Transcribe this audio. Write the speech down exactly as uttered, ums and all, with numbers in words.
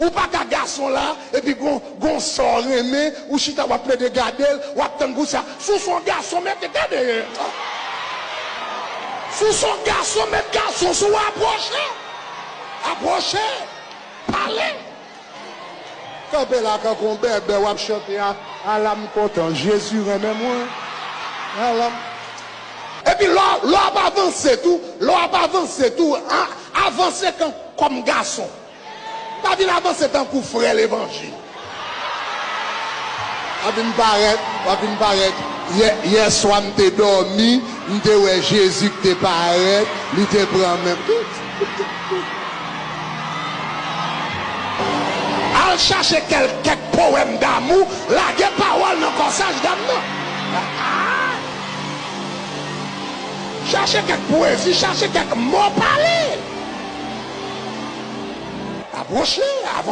Ou pa ka gason la, epi gon, gon sa w renmen, ou chita w ap plede gade l, w ap tann pou sa. Si w se yon gason, mete, gade. Si w se yon gason, met gason sou w, apwoche. Apwoche. Pale. Kanpe la kankou yon bèbè, w ap chante a, ala m kontan, Jezi renmen mwen. Ala m. Epi lè w, lè w ap avanse tou, lè w ap avanse tou, a-, avanse kan, kòm gason. Pa vin avanse tankou frè levanjil. W ap vin parèt, w ap vin parèt. Yè, yè swa m te dòmi, m te wè Jezi k te parèt, li te pran men m. Al chache kèl, kèk powèm damou, lage pawòl nan kòsaj dam nan. Chache kèk pwezi, chache kèk mo pale. Apwoche, avanse.